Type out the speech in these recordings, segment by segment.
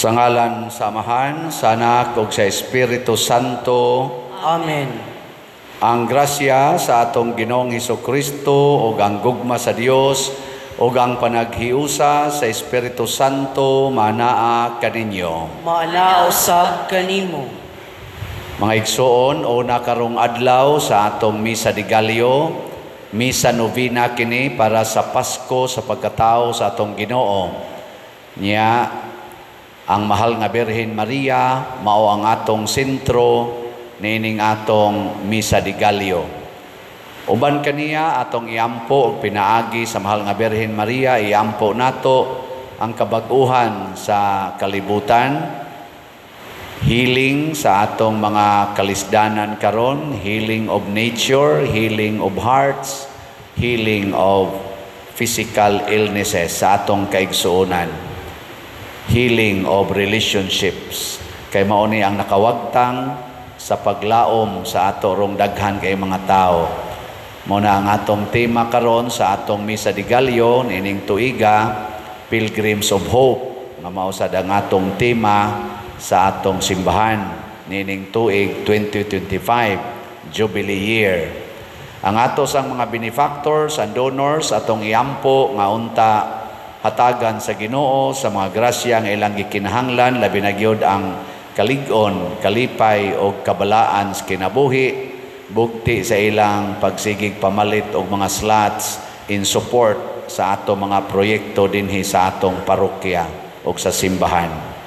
Sa ngalan sa Amahan, sa Anak ug sa Espiritu Santo. Amen. Ang grasya sa atong Ginoong Hesukristo ug ang gugma sa Dios ug ang panaghiusa sa Espiritu Santo manaa kaninyo. Maanaa usab kanimo. Mga igsoon, una karong adlaw sa atong Misa de Gallo, Misa Novena kini para sa Pasko sa pagkatao sa atong Ginoo. Nya ang mahal nga Birhen Maria mao ang atong sentro niining atong Misa de Gallo. Uban kaniya atong iampo og pinaagi sa mahal nga Birhen Maria, iampo nato ang kabag-uhan sa kalibutan, healing sa atong mga kalisdanan karon, healing of nature, healing of hearts, healing of physical illnesses sa atong kaigsuonan, healing of relationships. Kay mao ni ang nakawagtang sa paglaom sa ato rong daghan kay mga tao. Mao na ang atong tema karon sa atong Misa de Gallo niining tuiga, Pilgrims of Hope, nga mao sad ang atong tema sa atong simbahan niining tuig 2025 Jubilee Year. Ang ato sang mga benefactors and donors atong iampo nga unta hatagan sa Ginoo sa mga grasya nga ilang gikinahanglan, labi na gyud ang kalig-on, kalipay og kabalaan sa kinabuhi, bugti sa ilang pagsigig pamalit og mga slots in support sa ato mga proyekto dinhi sa atong parokya og sa simbahan.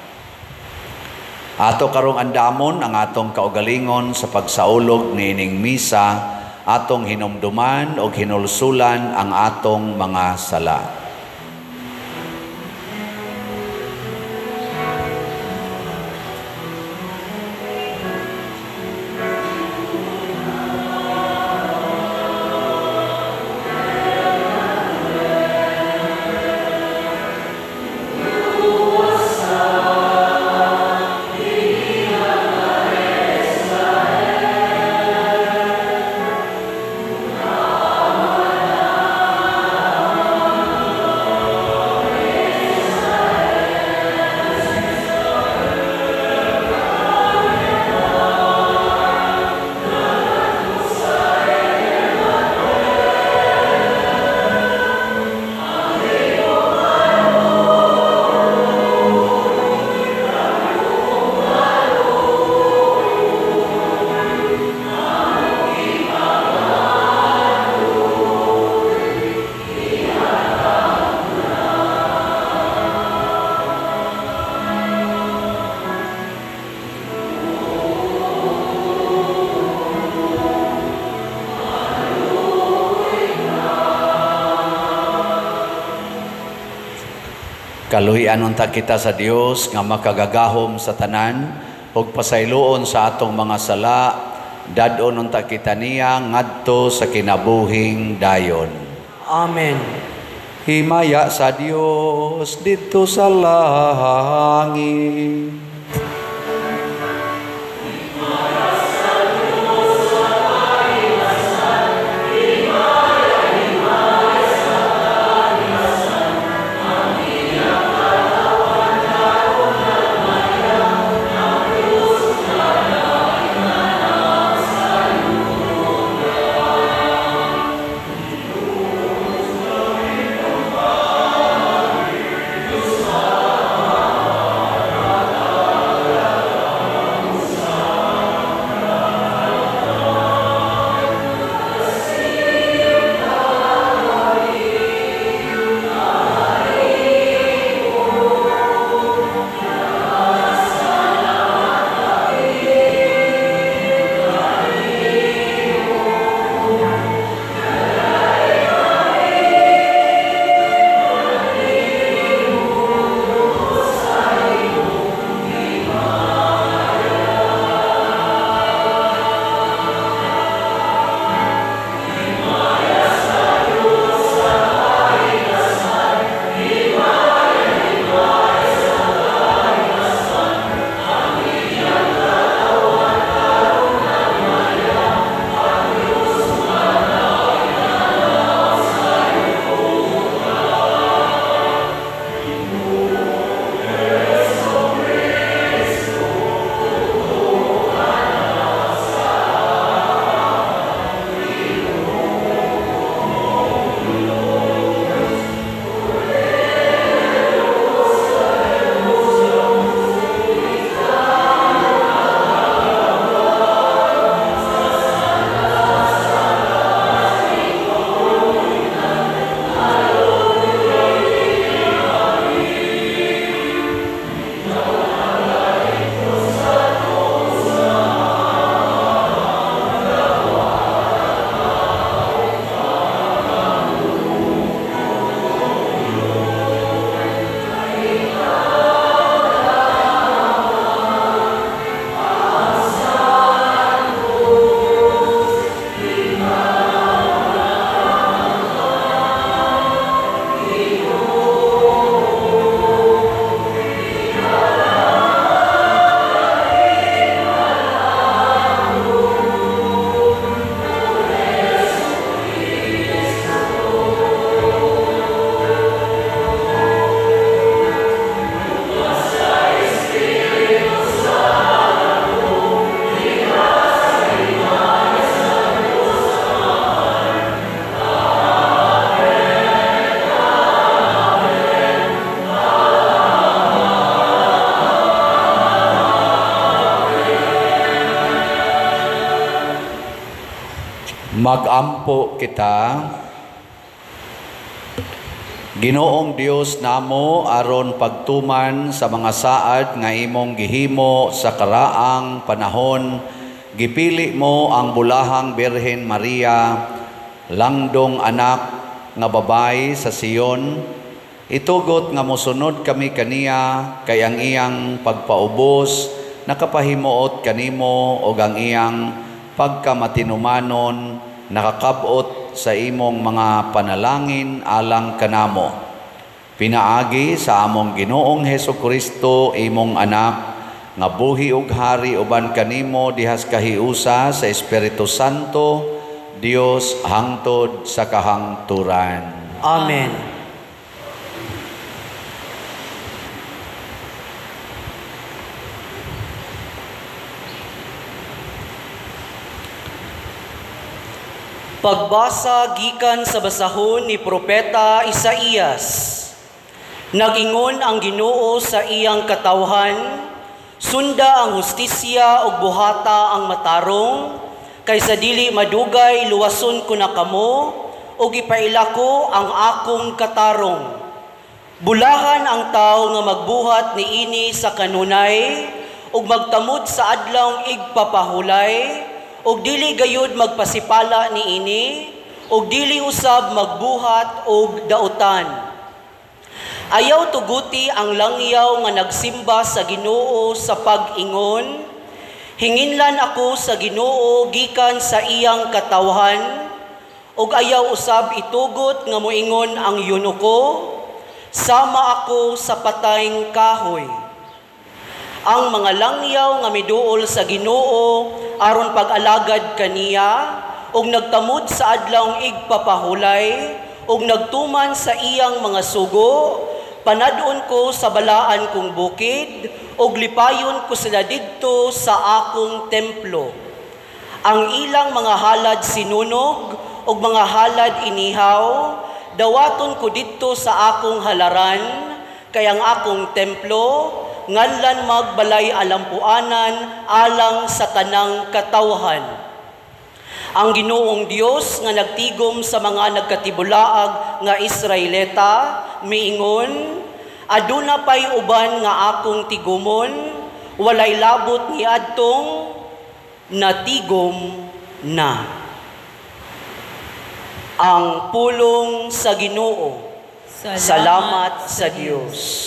Ato karong andamon ang atong kaugalingon sa pagsaulog niining misa, atong hinumduman og hinulsulan ang atong mga sala. Kaluhian unta kita sa Dios nga makagagahom sa tanan ug pasayloon sa atong mga sala, dad-on unta kita niya ngadto sa kinabuhing dayon. Amen. Himaya sa Dios didto sa langit. Magampo kita. Ginoong Dios namo, aron pagtuman sa mga saad nga imong gihimo sa karaang panahon, gipili mo ang bulahang Birhen Maria, langdong anak nga babay sa Sion. Itugot nga mosunod kami kaniya, kay ang iyang pagpaubos nakapahimuot kanimo ug ang iyang pagkamatinumanon nakakab-ot sa imong mga panalangin alang kanamo. Pinaagi sa among Ginoong Hesukristo, imong anak, nga buhi ug hari uban kanimo dihas kahiusa sa Espiritu Santo, Dios hangtod sa kahangturan. Amen. Pagbasa gikan sa basahon ni Propeta Isaías. Nagingon ang Ginoo sa iyang katawhan, sunda ang hustisya ug buhata ang matarong, kaysa dili madugay luwason ko na kamo ug ipaila ko ang akong katarong. Bulahan ang tawo nga magbuhat niini sa kanunay ug magtamod sa adlawng igpapahulay, ug dili gayud magpasipala niini, ug dili usab magbuhat og dautan. Ayaw tuguti ang langyaw nga nagsimba sa Ginoo sa pag-ingon, hinginlan ako sa Ginoo gikan sa iyang katawhan, ug ayaw usab itugot nga moingon ang yunuko, sama ako sa patayng kahoy. Ang mga langyaw nga miduol sa Ginoo aron pag-alagad kaniya, ug nagtamod sa adlawng igpapahulay, ug nagtuman sa iyang mga sugo, panadon ko sa balaan kong bukid, ug lipayon ko sila didto sa akong templo. Ang ilang mga halad sinunog, ug mga halad inihaw, dawaton ko didto sa akong halaran, kay ang akong templo nganlan magbalay alampuanan alang sa tanang katawhan. Ang Ginoong Dios nga nagtigom sa mga nagkatibulaag nga Israelita miingon, aduna pay uban nga akong tigumon, walay labot ni adtong natigom na. Ang pulong sa Ginoo. Salamat sa Dios.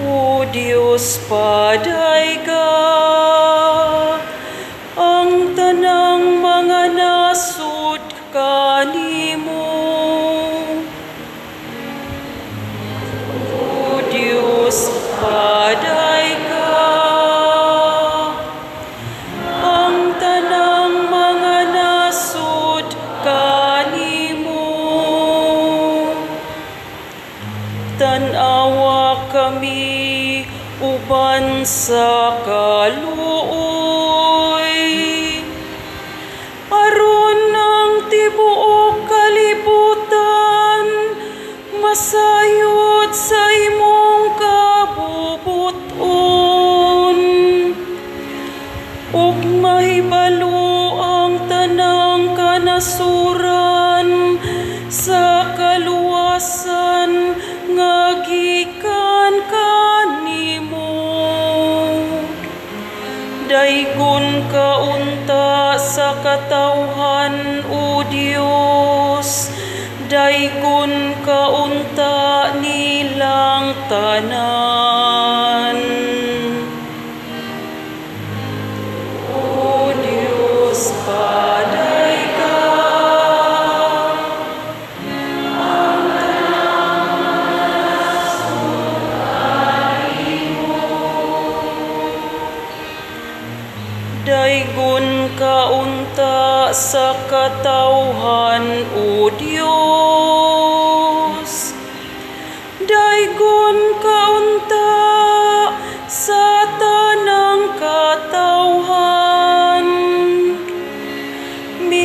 O Dios, padayga ang tanang mga nasud kanimo. O Dios, padayga ang tanang mga nasud kanimo. Tan-awa kami uban sa kaluoy, aron ang tibuok kalibutan masayod sa imong kabubuton, ug mahibalo ang tanang kanasuran sa kaluwasan nga gikan kanimo. Daygon ka unta sa katawhan, O Dios, daygon ka unta nilang tanan. O Dios, padayga ang tanang nasud kanimo. Daygon ka unta sa katawhan, O Dios, daygon ka unta sa tanang katawhan.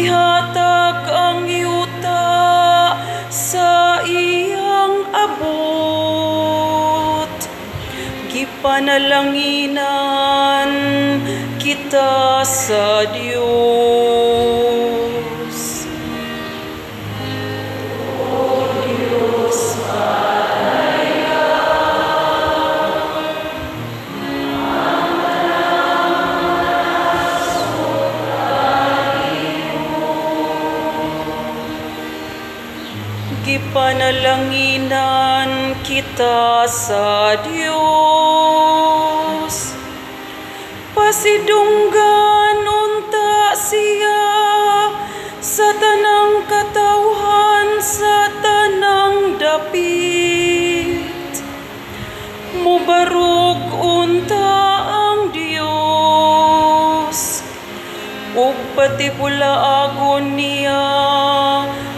Gihatag ang yuta sa iyang abot. Gipanalanginan kita sa Dios. O Dios, gipanalanginan kita sa Dios. Pasidunggan unta siya sa tanang katawhan, sa tanang dapit. Mubarog unta ang Dios, ug patipulaagon niya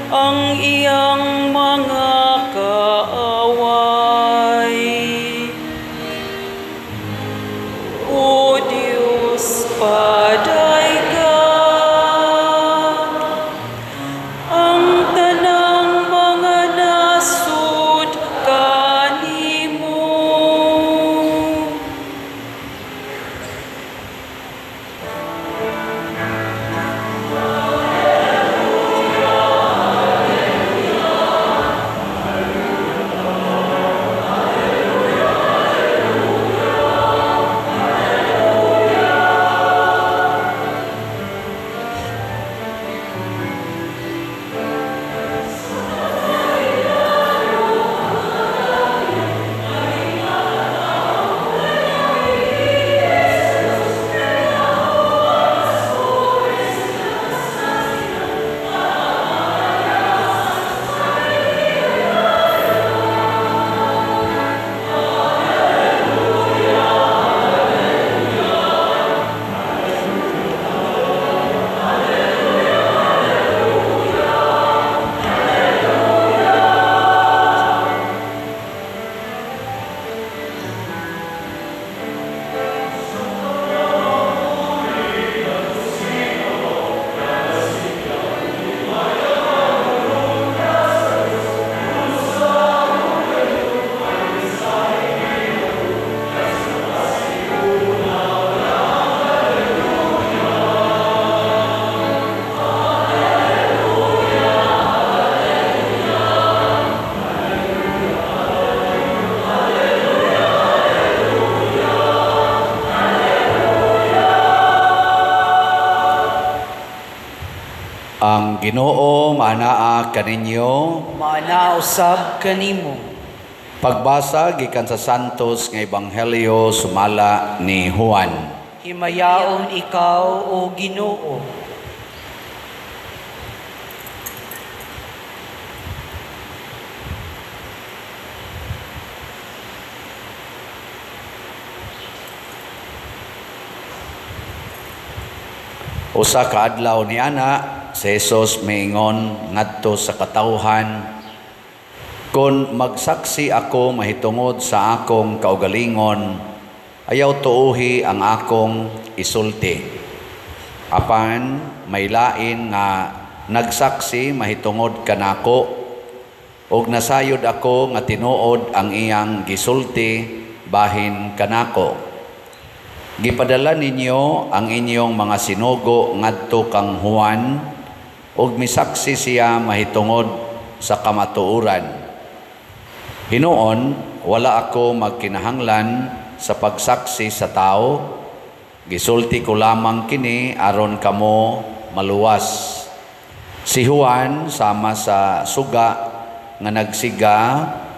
ang iyang mga kaaway. O Dios, padayga ang tanang mga nasud kanimo. Ang Ginoo maanaa kaninyo, maanaa usab kanimo. Pagbasa gikan sa Santos nga Ebanghelyo sumala ni Juan. Himayaon ikaw, o Ginoo. Usa ka adlaw ni ana, si Jesus miingon ngadto sa katawhan, "Kon magsaksi ako mahitungod sa akong kaugalingon, ayaw tuohi ang akong isulti. Apan may lain nga nagsaksi mahitungod kanako, ug nasayod ako nga tinuod ang iyang gisulti bahin kanako. Gipadala ninyo ang inyong mga sinugo ngadto kang Juan, ug misaksi siya mahitungod sa kamatuoran. Hinuon, wala ako magkinahanglan sa pagsaksi sa tao. Gisulti ko lamang kini aron kamo maluwas. Si Juan sama sa suga nga nagsiga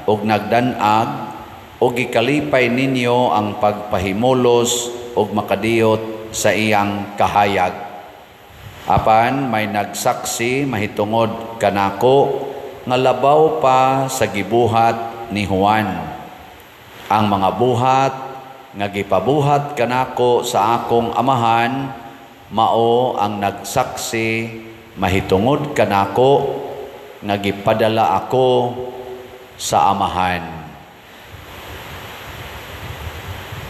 ug nagdan-ag, ug gikalipay ninyo ang pagpahimulos ug makadiyot sa iyang kahayag. Apan may nagsaksi mahitungod kanako nga labaw pa sa gibuhat ni Juan. Ang mga buhat nga gipabuhat kanako sa akong amahan mao ang nagsaksi mahitungod kanako nga gipadala ako sa amahan."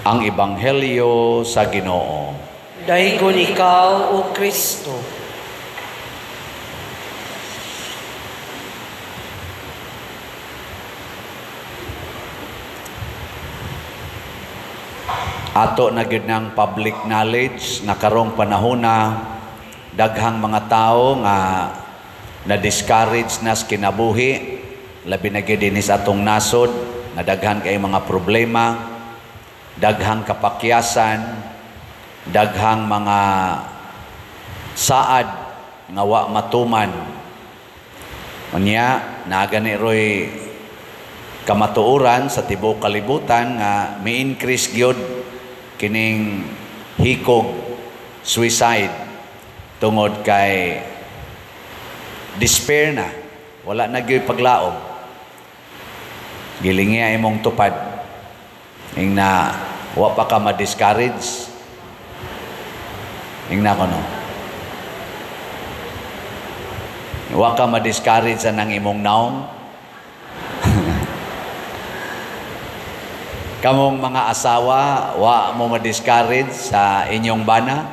Ang Ebanghelyo sa Ginoo. Daygon ikaw, o Kristo. Ato na gyud ng public knowledge nga karong panahona daghang mga tao nga na-discourage na sa kinabuhi, labi na gyud dinhi sa atong nasod nga daghan kay mga problema, daghang kapakyasan, daghang mga saad nga wa matuman. Unya naa gani roy kamatuoran sa tibuok kalibutan nga mi-increase gyud kining hikog suicide tungod kay despair na, wala na gyud paglaom. Gilingi imong tupad ing na wa pa ka ma-discourage. Ing na kono, wa ka ma-discourage sa nang imong naong. Kamong mga asawa, wa mo ma-discourage sa inyong bana.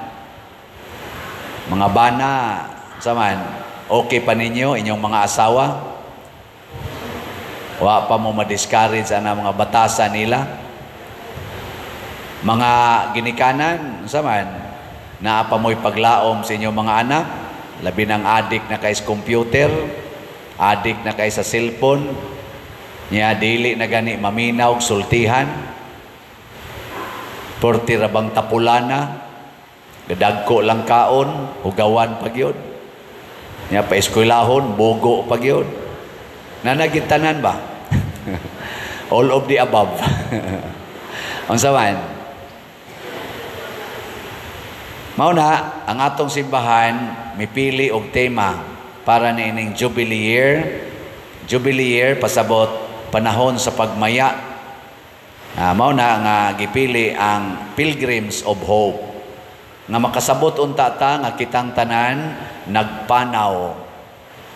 Mga bana, saman, okay pa ninyo inyong mga asawa? Wa pa mo ma-discourage sa mga batasan nila. Mga ginikanan, saman, naa pa mo'y paglaom sa inyong mga anak. Labi ng adik na kay sa computer, adik na kay sa cellphone, niya dili na gani maminaw sultihan, porti ra bang tapulana, gadagko lang kaon, hugawan pa gyud. Niya pa eskwelahon, bogo pa gyud. Nanagitanan ba? All of the above. Unsa man? Mao na ang atong simbahan mipili og tema para niining Jubilee Year. Jubilee Year pasabot panahon sa pagmaya. Mao na nga gipili ang Pilgrims of Hope nga makasabot unta ta nga kitang tanan nagpanaw.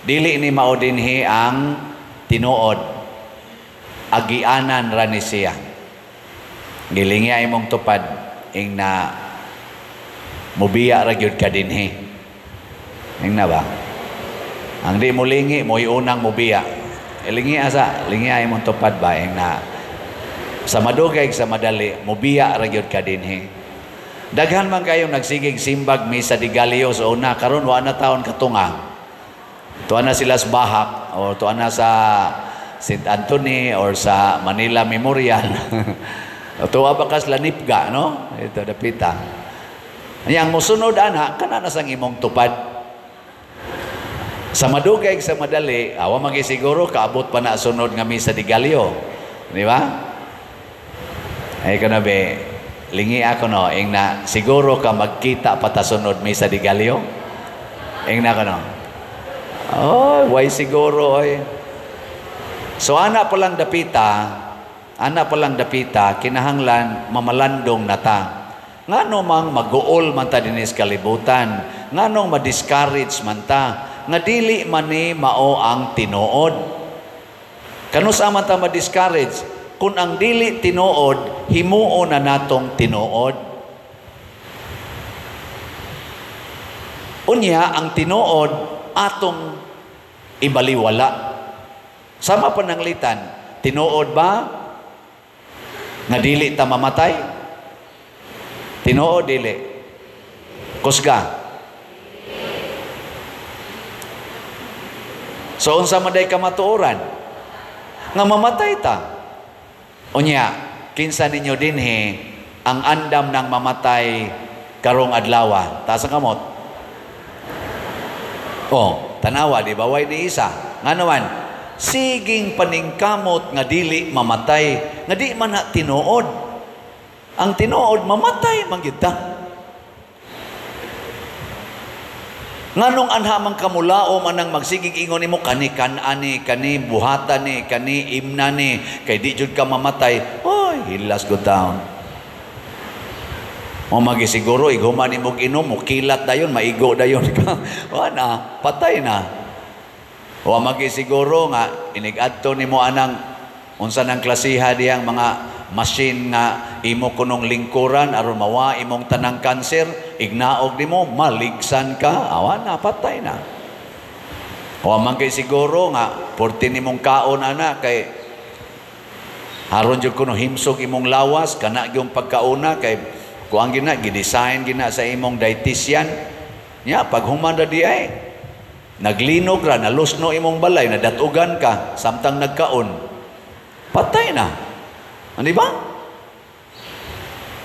Dili ni mao dinhi ang tinuod, agianan ra ni siya. Gilingi imong tupad ing na mubiya ra gyud ka dinhi. Ing na ba? Ang di mo lingi mo'y unang mubiya. Lingi asa, lingi ay mong tupad ba ing na sa madugay sa madali mubiya ra gyud ka dinhi. Daghan man kayong nagsigig simbag misa di Galio sa una, karon wa na taon katunga. Tuwa na sila sa Bahak o tuwa na sa St. Anthony or sa Manila Memorial. Tuwa ba kas Lanipga, no? Ito dapita. Yang musunod ana kana na sang imong tupad. Sa madugay sa madali, awa magisiguro kaabot pa na sunod nga misa di Galio. Di ba? Ay kana be, lingi ako no, ing na siguro ka magkita pa ta sunod misa di Galio. Ing na kono. Oh, why siguro oy. So ana pa lang dapita, kinahanglan mamalandong na ta. Ngano mang maguol man ta dinhi sa kalibutan, nganong ma-discourage man ta, nga dili man ni mao ang tinuod. Kanus man ta ma-discourage kung ang dili tinuod, himuo na natong tinuod. Unya ang tinuod atong ibaliwala. Sama pananglitan, tinuod ba nga dili ta mamatay? Tinuod dili. Kusga. So unsa man day kamatuoran nga mamatay ta. Unya kinsa ninyo dinhi ang andam ng mamatay karong adlaw? Taas ang kamot. Oh, tanawa di ba way ni isa. Ngano man siging paningkamot nga dili mamatay, nga di man na tinuod. Ang tinuod mamatay man gyud ta. Nganong anha man kamulao man ang magsigig ingon nimo kani kan-ani, kani buhatan ni, kani imna ni, kay di jud ka mamatay. Oy, hilas go taon. O magisiguro ighuman nimo inom, mukilat dayon, maigo dayon ka. Wa na, patay na. O magisiguro nga inig-adto nimo anang unsa nang klasiha diyang mga machine nga imo kunong lingkuran aron mawa imong tanang kanser, ignaog nimo maligsan ka, awa na, patay na. O man kay siguro nga porti nimong kaon ana kay Aron jud kuno himsog imong lawas, kana gyung pagkauna kay kuang gina gidesign gina sa imong dietitian. Nya pag human ra di ay naglinog ra, nalusno imong balay, nadatugan ka samtang nagkaon. Patay na. Ano ba?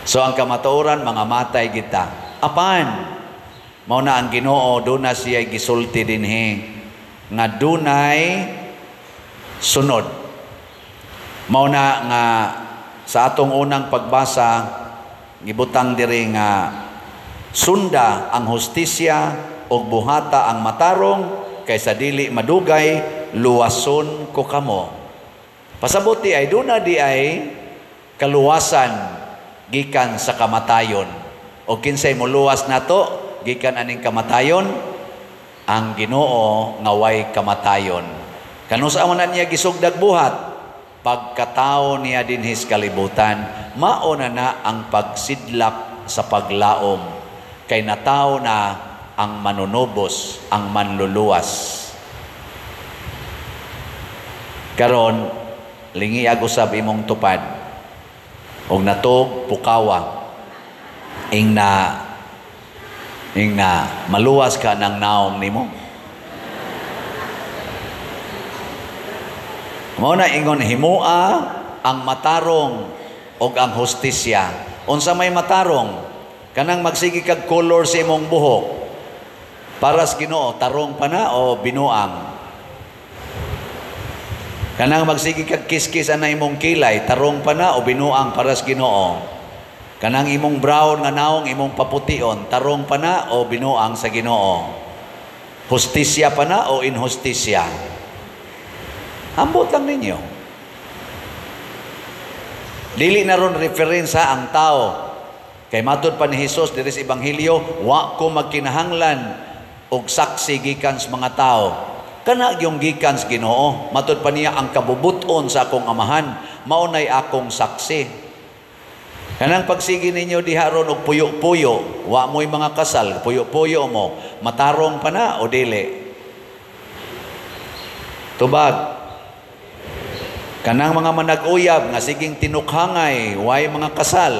So ang kamatuoran, mga matay kita. Apan mao na ang Ginoo duna siya gisulti dinhi nga dunay sunod. Mao na nga sa atong unang pagbasa gibutang diri nga sunda ang hustisya ug buhata ang matarong kaysa dili madugay luwason ko kamo. Pasabot di ay duna di ay kaluwasan gikan sa kamatayon. O kinsay moluwas nato gikan aning kamatayon? Ang Ginoo nga way kamatayon. Kanus-a man niya gisugdag buhat? Pagkatao niya dinhi sa kalibutan, mao na na ang pagsidlak sa paglaom. Kay natawo na ang manunubos, ang manluluwas. Karon lingiag usab imong tupad og natog pukawa, ing na maluwas ka ng naong nimo. Mao na ingon himua ang matarong og ang hustisya. Unsa may matarong? Kanang magsige kag color sa imong buhok. Para sa Ginoo, tarong pa na o binuang? Kanang magsige kag kiskis ana imong kilay, tarong pa na o binuang para sa Ginoo? Kanang imong brown nga naong imong papution, tarong pa na o binuang sa Ginoo? Hustisya pa na o inhustisya? Ambot lang ninyo. Dili na ron referensa ang tao. Kay matud pa ni Hesus diri sa Ebanghelyo, wa ko magkinahanglan og saksi gikan sa mga tao. Kana gyung gikan sa Ginoo. Matud pa niya ang kabubuton sa akong amahan, mao nay akong saksi. Kanang pagsige ninyo diha ron og puyo-puyo, wa mo'y mga kasal, puyo-puyo mo, matarong pa na o dili? Tubag. Kanang mga manag-uyab nga siging tinukhangay, way mga kasal,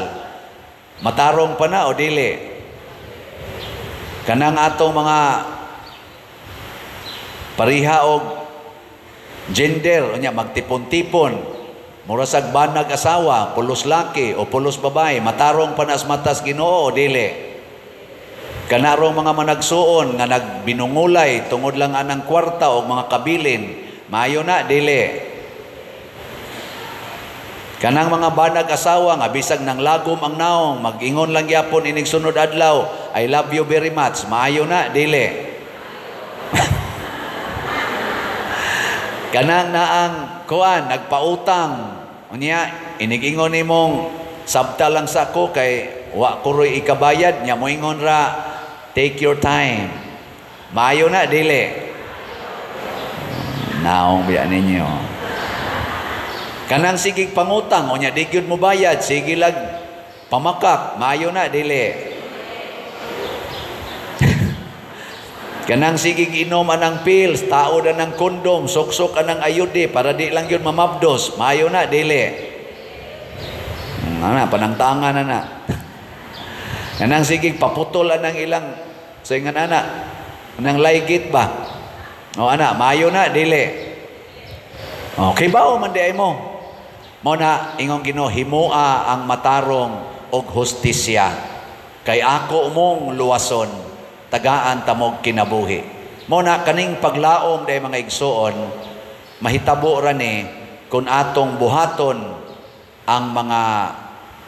matarong pa na o dili? Kanang atong mga pariha og gender, unya magtipon-tipon, mura sag banag asawa, pulos laki o pulos babae, matarong pa na sa matas Ginoo o dili? Kanarong mga managsuon nga nagbinungulay tungod lang anang kwarta o mga kabilin, maayo na dili? Kanang mga banag asawa nga bisag nang lagom ang naong, mag-ingon lang gyapon inig sunod adlaw, "I love you very much," maayo na dili? Kanang naang kuan nagpautang, unya inig-ingon nimong sabta lang sa ako kay wa ko roy ikabayad, nya moingon ra, "Take your time," maayo na dili? Naong biya ninyo. Kanang sigig pangutang, unya di gyud mo bayad, sige lag pamakak, maayo na dili? Kanang sigig inom anang pills, taod anang kondom, suksok anang ayude para di lang gyud mamabdos, maayo na dili? Ana panangtangan na na. Kanang sigig paputol anang ilang sa ingan ana, anang laygit ba? O ana, maayo na dili? Okay ba o man di ay mo? Mao na ingon Ginoo, himua ang matarong og hustisya kay ako mong luwason, tagaan tamog kinabuhi. Mao na kaning paglaom day mga igsuon, mahitabo ra ni kun atong buhaton ang mga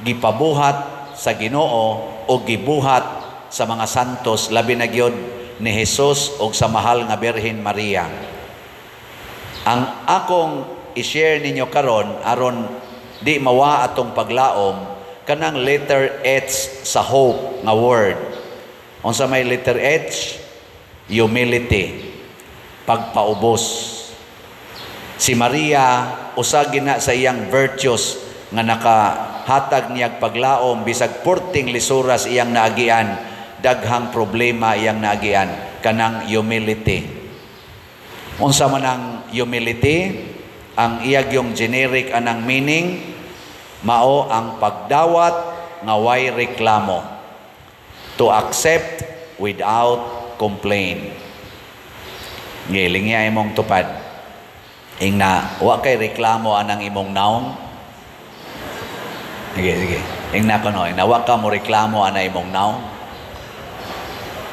gipabuhat sa Ginoo o gibuhat sa mga santos, labi na gyud ni Hesus og sa mahal nga Birhen Maria. Ang akong i-share ninyo karon aron di mawa atong paglaom, kanang letter H sa hope nga word. Unsa may letter H? Humility, pagpaubos. Si Maria usa gina sa iyang virtues nga nakahatag niyag paglaom bisag porting lisuras iyang naagian, daghang problema iyang naagian, kanang humility. Unsa man ang humility? Ang iyag yung generic anang meaning mao ang pagdawat nga way reklamo. To accept without complaint. Giling imong tupad. Ingna, wa kay reklamo anang imong naong. Sige, sige. Ingna ko no, ingna wa ka mo reklamo ana imong naong.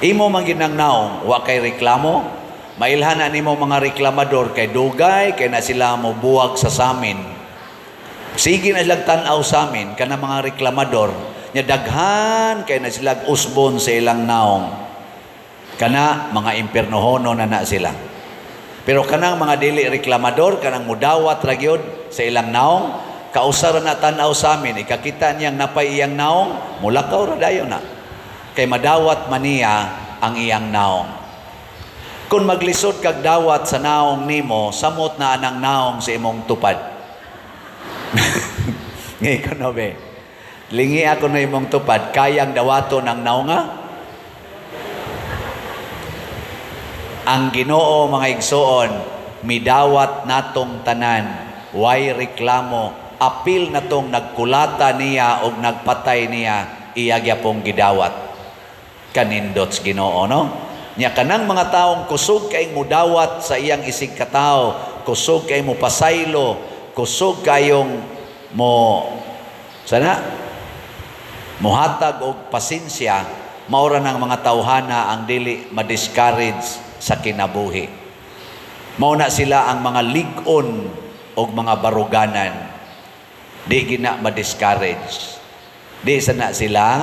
Imo man gid nang naong, wa kay reklamo. Mailhan na nimo mga reklamador kay dugay kay na sila mo buwag sa samin. Sige na silang tan-aw sa amin kana mga reklamador nya daghan kay na sila usbon sa ilang naong. Kana mga impernohono na na sila. Pero kanang mga dili reklamador, kanang mudawat ra gyud sa ilang naong, kausa ra na tan-aw sa amin, ikakita niyang napay iyang naong, mulakaw ra dayon na. Kay madawat man niya ang iyang naong. Kung maglisod kag dawat sa naong nimo, samot na anang naong sa imong tupad. Ngay ko no be. Lingi ako na imong tupad, kayang dawaton ang naonga? Ang Ginoo mga igsoon, midawat natong tanan, way reklamo, apil natong nagkulata niya og nagpatay niya, iya gyapong gidawat. Kanindots Ginoo, no? Nya kanang mga taong kusog kay mudawat sa iyang isig katawo, kusog kay mo pasaylo, kusog kayong mo sana muhatag og pasensya, maura ng mga tawhana ang dili ma-discourage sa kinabuhi. Mao na sila ang mga lig-on og mga baruganan. Di gina ma-discourage. Di sana sila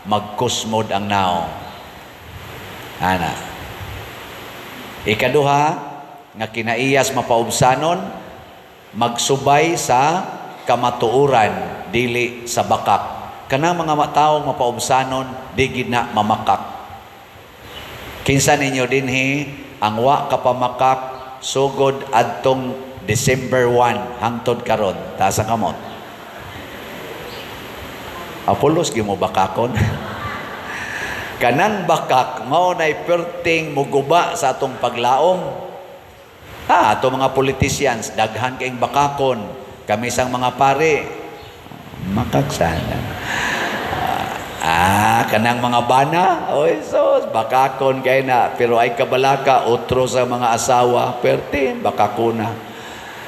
magkusmod ang naong. Ana. Ikaduha nga kinaiyas mapaubsanon, magsubay sa kamatuoran dili sa bakak. Kanang mga taong mapaubsanon di gid na mamakak. Kinsa ninyo dinhi ang wa kapamakak sugod adtong December 1 hangtod karon? Taas ang kamot. Apolos gyud mo bakakon. Kanang bakak mao nay perting muguba sa atong paglaom. Ha, ato mga politicians daghan kayong bakakon. Kami sang mga pare makak sana. Ah, kanang mga bana, oy sos, bakakon kay na, pero ay kabalaka otro sa mga asawa, pertin bakakuna.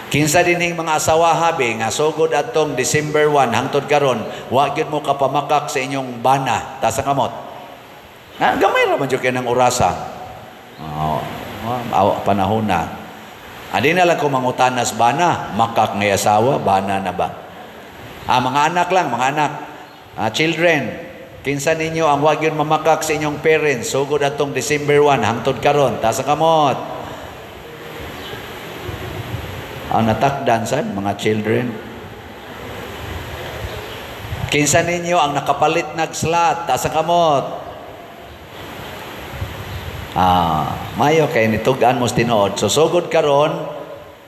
Kinsa dinhing mga asawa habi nga sugod atong December 1 hangtod karon, wa gyud mo kapamakak sa inyong bana, taas ang kamot. Ah, gamay ra man jud kay nang orasa. Oh, panahon na. Adi na lang ko mangutanas bana, makak ngay asawa, bana na ba? Ah, mga anak lang, mga anak. Ah, children, kinsa ninyo ang wag yun mamakak sa inyong parents sugod atong December 1 hangtod karon, taas ang kamot. Ang natakdan sad mga children. Kinsa ninyo ang nakapalit nag slot, taas ang kamot. Ah, mayo kay nitug-an mo sa tinuod. So sugod karon,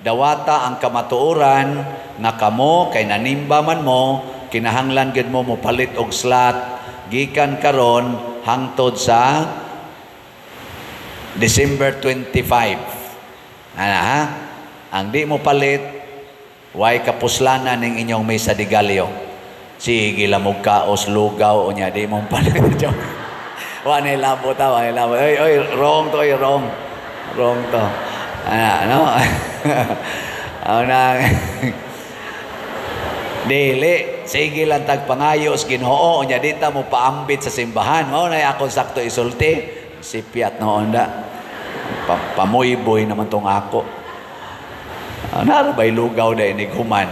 dawata ang kamatuoran nga kamo kay nanimba man mo, kinahanglan gyud mo mopalit og slot gikan karon hangtod sa December 25. Ana ha? Ang di mo palit, way kapuslanan ning inyong misa de gallo. Sige lamog kaos lugaw unya di mo palit. Wa na labo ta, wa na labo. Oy, oy, wrong to, oy, wrong. Wrong to. Ana, no? Ana. Dili, sige lang tagpangayos Ginoo unya di ta mo paambit sa simbahan. Mao na akong sakto isulti. Sipiat noon da. Pamuyboy naman tong ako. Nara ba'y lugaw da inig human?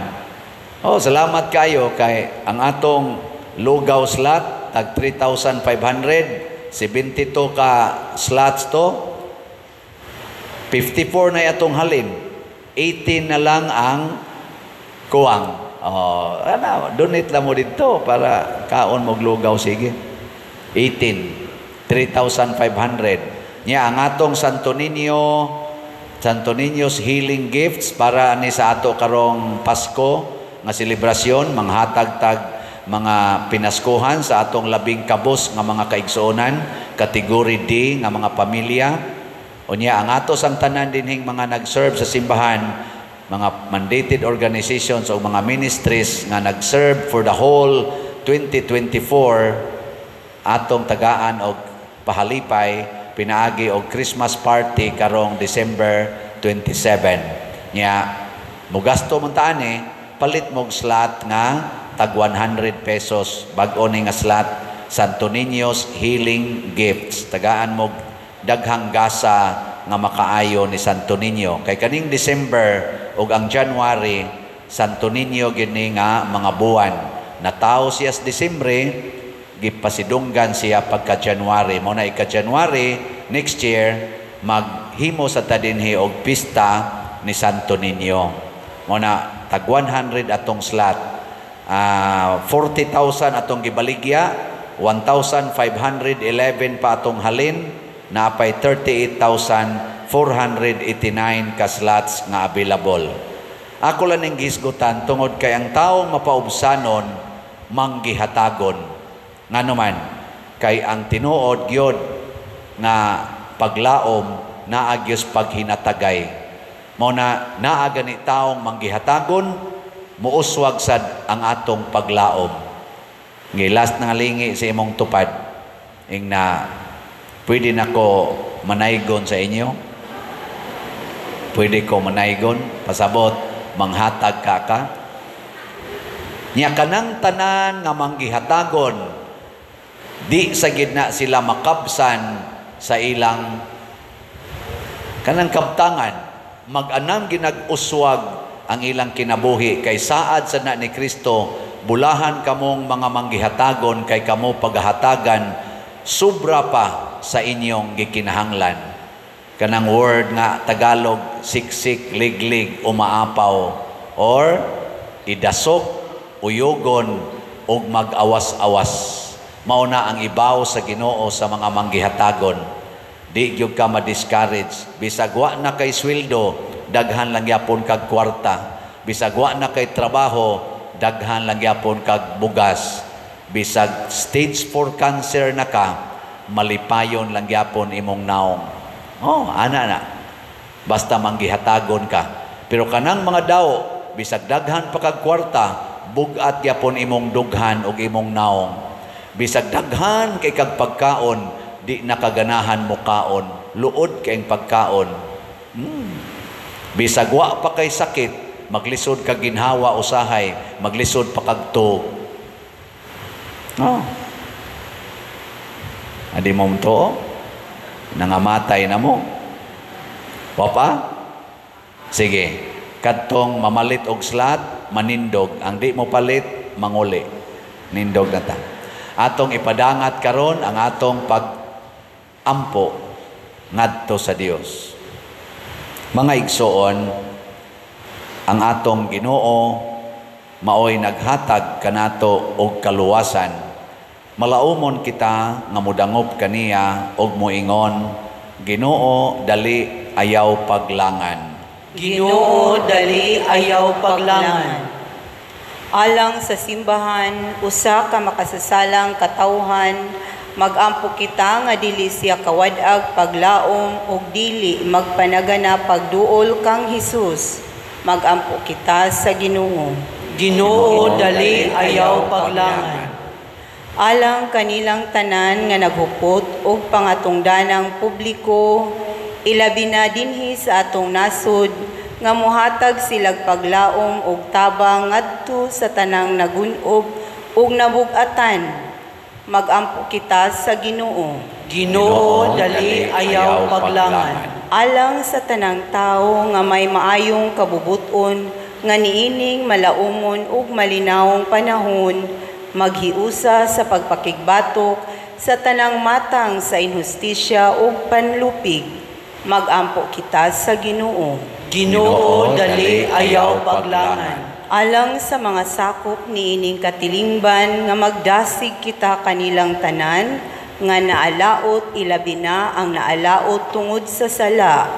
Oh, salamat kayo kay ang atong lugaw slot tag 3,500, 72 ka slots to. 54 na atong halin. 18 na lang ang kuwang. Oh, ano, donate lang mo dito para kaon mo lugaw sige. 18, 3,500. Nya ang atong Santo Niño, Santo Niño's Healing Gifts para ni sa ato karong Pasko nga selebrasyon, manghatag tag mga pinaskuhan sa atong labing kabos nga mga kaigsuonan, kategory D nga mga pamilya. Unya ang ato sang tanan dinhing mga nag-serve sa simbahan, mga mandated organizations o mga ministries nga nag-serve for the whole 2024, atong tagaan og pahalipay pinaagi og Christmas party karong December 27. Nya mugasto man ta ani, palit mog slot nga tag 100 pesos. Bag-o ni nga slot, Santo Niño's Healing Gifts. Tagaan mo daghang gasa nga makaayo ni Santo Niño kay kaning December ug ang January, Santo Niño gyud ni nga mga buwan. Natawo siya sa Disyembre, gipasidunggan siya pagka January. Mo na ika January next year, maghimo sa ta dinhi og pista ni Santo Niño. Mo na tag 100 atong slot. 40,000 atong gibaligya, 1,511 pa atong halin, napay 38,489 ka slots nga available. Ako lang ning gihisgutan tungod kay ang taong mapaubsanon, manggihatagon. Ngano man, kay ang tinuod gyud nga paglaom naa gyud paghinatagay. Mao na naa gani taong manggihatagon, muuswag sad ang atong paglaom. Ngilas na nga lingi sa imong tupad, ing na pwede nako manaygon sa inyo? Pwede ko manaygon? Pasabot, manghatag ka ka? Nya kanang tanan nga manggihatagon, di sa gidna sila makabsan sa ilang kanang kabtangan, mag-anam ginag-uswag ang ilang kinabuhi kay saad sa na ni Kristo, bulahan kamong mga manggihatagon kay kamo paghahatagan sobra pa sa inyong gikinahanglan. Kanang word nga Tagalog, siksik, liglig, umaapaw, or idasok, uyugon, ug mag-awas-awas. Mao na ang ibaw sa Ginoo sa mga manggihatagon. Di gyud ka ma-discourage. Bisag wa na kay sweldo, daghan lang yapon kag kwarta. Bisag wa na kay trabaho, daghan lang yapon kag bugas. Bisag stage 4 cancer na ka, malipayon lang yapon imong naong. Oh, ana na. Basta manggihatagon ka. Pero kanang mga daw, bisag daghan pa kag kwarta, bugat yapon imong dughan og imong naong. Bisag daghan kay kag pagkaon, di nakaganahan mo kaon, luod kay pagkaon. Bisag wa pa kay sakit, maglisod kag ginhawa usahay, maglisod pa kag tuog. Oh. Adi mo to, nangamatay na mo. Wa pa? Sige, kadtong mamalit og slot, manindog. Ang di mo palit, manguli. Nindog na ta. Atong ipadangat karon ang atong pag-ampo ngadto sa Dios. Mga igsoon, ang atong Ginoo maoy naghatag kanato og kaluwasan. Malaumon kita nga modangop kaniya og moingon, Ginoo, dali, ayaw paglangan. Ginoo, dali, ayaw paglangan. Alang sa simbahan, usa ka makasasalang katawhan, magampo kita nga dili siya kawad-ag paglaom ug dili magpanagana pagduol kang Hesus. Magampo kita sa Ginoo. Ginoo, dali, ayaw paglangan. Alang kanilang tanan nga naghupot og pangatungdanang publiko, ilabi na dinhi sa atong nasod, nga mohatag silag paglaom og tabang ngadto sa tanang nagunob ug nabug-atan. Magampo kita sa Ginoo. Ginoo, dali, ayaw paglangan. Alang sa tanang tawo nga may maayong kabubuton nga niining malaumon ug malinawong panahon, maghiusa sa pagpakigbatok sa tanang matang sa inhustisya ug panlupig. Magampo kita sa Ginoo. Ginoo, dali, ayaw paglangan. Alang sa mga sakop niining katilingban nga magdasig kita kanilang tanan nga naalaot, ilabi na ang naalaot tungod sa sala,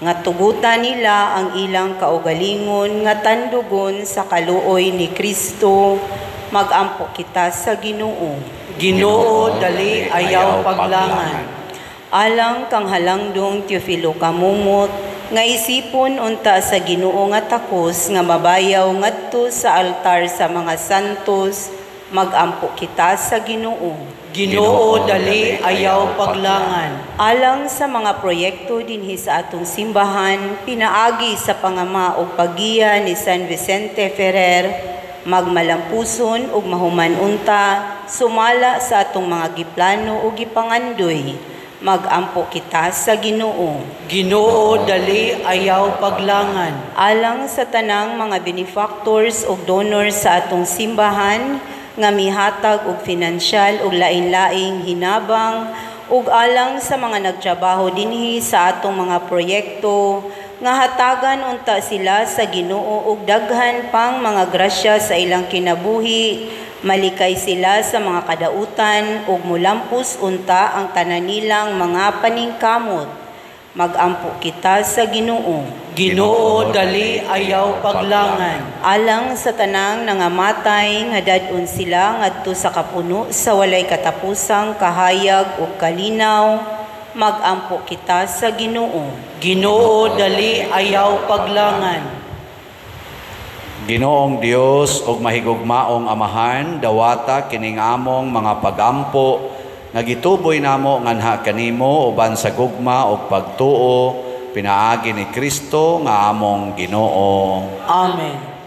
nga tugutan nila ang ilang kaugalingon nga tandugon sa kaluoy ni Kristo. Magampo kita sa Ginoo. Ginoo, dali, ayaw paglangan. Alang kang halangdong Teofilo Kamumot, Nga isipon unta sa Ginoo nga takos nga mabayaw ngadto sa altar sa mga santos, magampo kita sa Ginoo. Ginoo, dali ayaw paglangan. Alang sa mga proyekto dinhi sa atong simbahan, pinaagi sa pangama og paggiya ni San Vicente Ferrer, magmalampuson ug mahuman unta sumala sa atong mga giplano ug gipangandoy, magampo kita sa Ginoo. Ginoo, dali ayaw paglangan. Alang sa tanang mga benefactors ug donors sa atong simbahan nga mihatag og finansyal ug lain-laing hinabang, ug alang sa mga nagtrabaho dinhi sa atong mga proyekto nga hatagan unta sila sa Ginoo og daghan pang mga grasya sa ilang kinabuhi, malikay sila sa mga kadautan ug mulampos unta ang tanan nilang mga paningkamot. Magampo kita sa Ginoo. Ginoo, dali ayaw paglangan. Alang sa tanang nangamatay nga dad-on sila ngadto sa kapuno sa walay katapusang kahayag ug kalinaw, magampo kita sa Ginoo. Ginoo, dali ayaw paglangan. Ginoong Dios ug mahigugmaong Amahan, dawata kining among mga pagampo nga gituboy namo nganha kanimo uban sa gugma ug pagtuo pinaagi ni Kristo nga among Ginoo. Amen.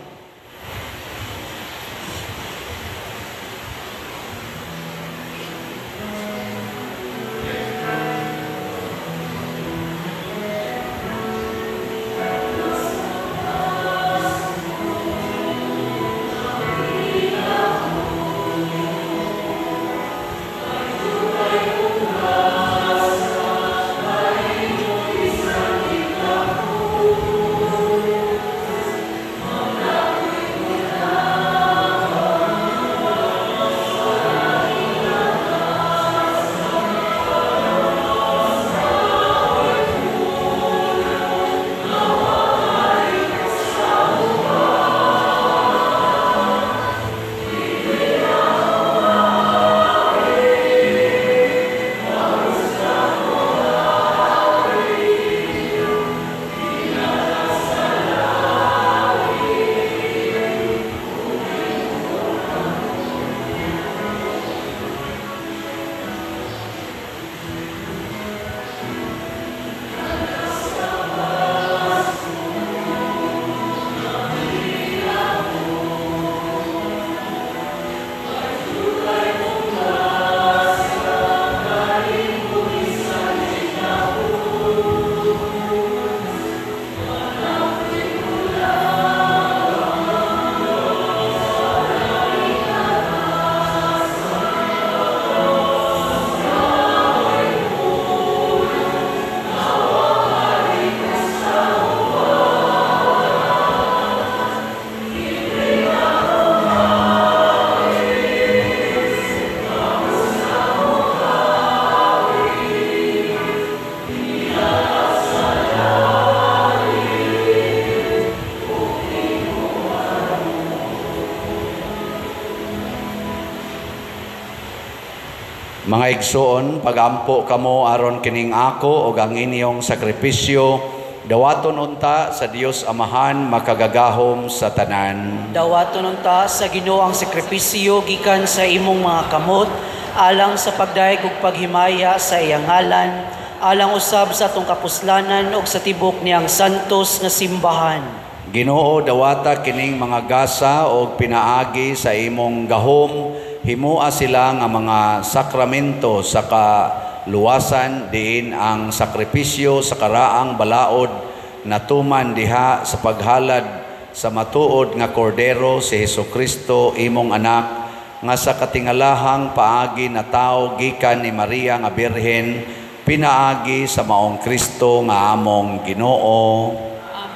Mga igsoon, pagampo kamo aron kining ako ug ang inyong sakripisyo, dawaton unta sa Dios Amahan makagagahom sa tanan. Dawaton unta sa Ginoo ang sakripisyo gikan sa imong mga kamot, alang sa pagdayeg ug paghimaya sa iyang ngalan, alang usab sa atong kapuslanan ug sa tibok niyang santos nga simbahan. Ginoo, dawata kining mga gasa og pinaagi sa imong gahom, himua sila nga mga sakramento sa kaluwasan, diin ang sakripisyo sa karaang balaod natuman diha sa paghalad sa matuod nga kordero si Hesukristo imong anak, nga sa katingalahang paagi na tao gikan ni Maria nga Birhen, pinaagi sa maong Kristo nga among Ginoo.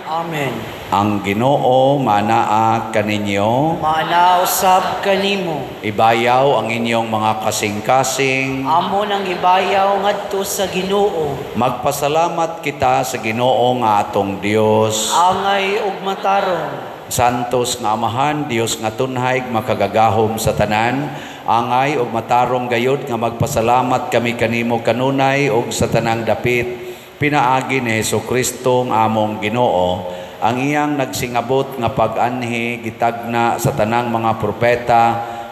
Amen. Ang Ginoo manaa kaninyo, Manaa usab kanimo. Ibayaw ang inyong mga kasing-kasing. Amo nang ibayaw ngadto sa Ginoo. Magpasalamat kita sa Ginoo nga atong Dios. Angay ug matarong. Santos nga Amahan, Dios nga tunhay, makagagahom sa tanan, angay ug matarong gayud nga magpasalamat kami kanimo kanunay ug sa tanang dapit. Pinaagi ni Hesukristo nga among Ginoo, ang iyang nagsingabot nga pag-anhi gitagna sa tanang mga propeta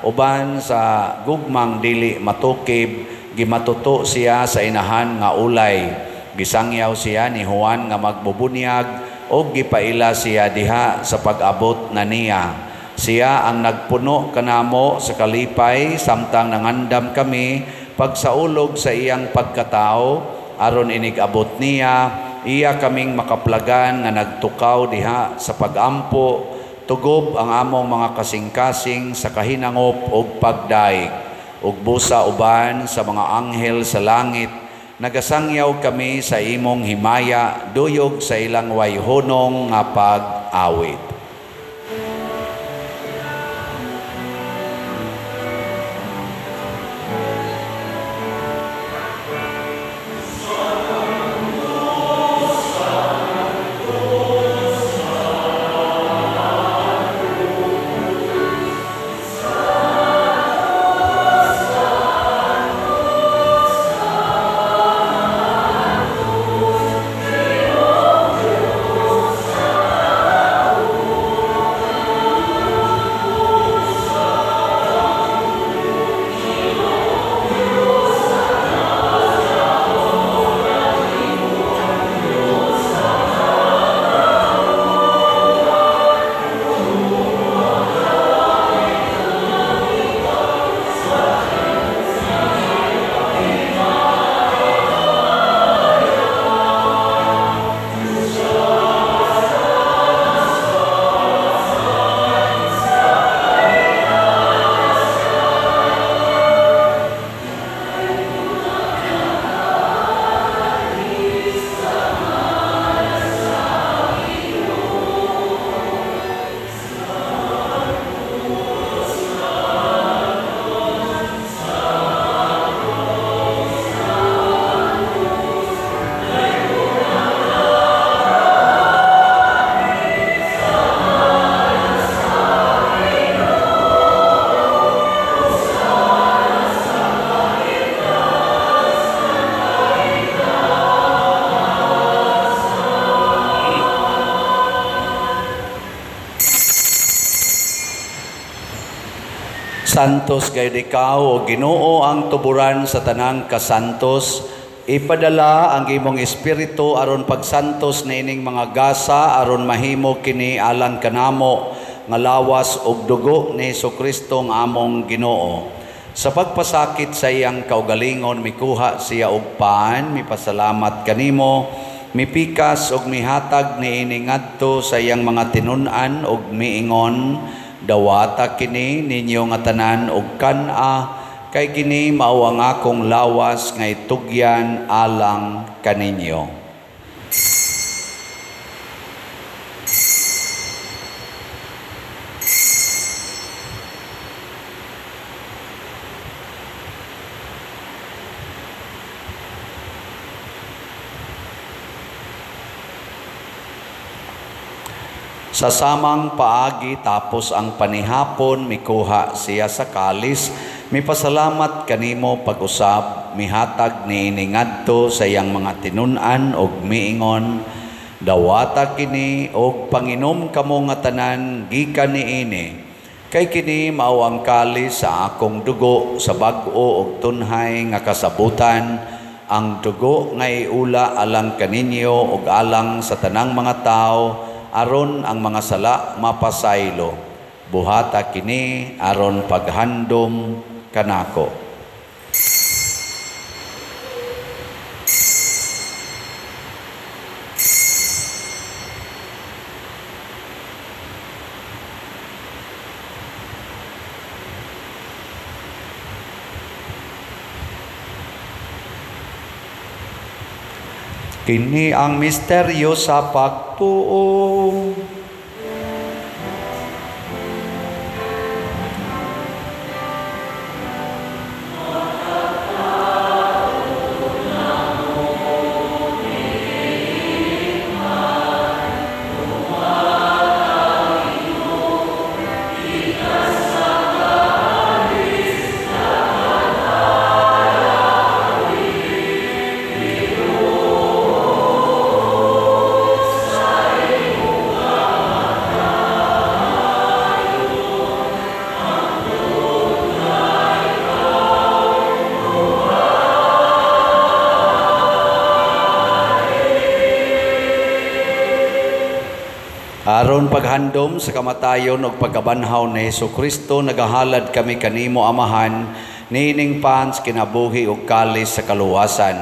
uban sa gugmang dili matukib, gimatuto siya sa inahan nga ulay. Gisangyaw siya ni Juan nga magbubunyag ug gipaila siya diha sa pag-abot na niya. Siya ang nagpuno kanamo sa kalipay samtang nangandam kami pagsaulog sa iyang pagkatao, aron inig-abot niya iya kaming makaplagan nga nagtukaw diha sa pagampo, tugob ang among mga kasing-kasing sa kahinangop ug pagdaig. Ug busa uban sa mga anghel sa langit, nagasangyaw kami sa imong himaya, duyog sa ilang wayhunong nga pag-awit. Santos gayud ikaw, o Ginoo, ang tuburan sa tanang kasantos. Ipadala ang imong espiritu aron pagsantos niining mga gasa, aron mahimo kini alang kanamo nga lawas ug dugo ni Hesukristo nga among Ginoo. Sa pagpasakit sa iyang kaugalingon, mikuha siya og pan, mipasalamat kanimo, mipikas ug mihatag niini ngadto sa iyang mga tinun-an ug miingon, dawata kini ninyo nga tanan og kan-a, kay kini mao ang akong lawas nga itugyan alang kaninyo. Sa samang paagi tapos ang panihapon, mikuha siya sa kalis, mipasalamat kanimo pag-usab, mihatag niini ngadto sa iyang mga tinun-an og miingon, dawata kini og panginom kamo nga tanan gikan niini, kay kini mao ang kalis sa akong dugo sa bag-o og tunhay nga kasabutan, ang dugo nga iula alang kaninyo og alang sa tanang mga tawo, aron ang mga sala mapasaylo. Buhata kini aron paghandom kanako. Kini ang misteryo sa pagtuo. Aron paghandom sa kamatayon ug pagkabanhaw ni Hesukristo, nagahalad kami kanimo, Amahan, niining pans kinabuhi ug kalis sa kaluwasan.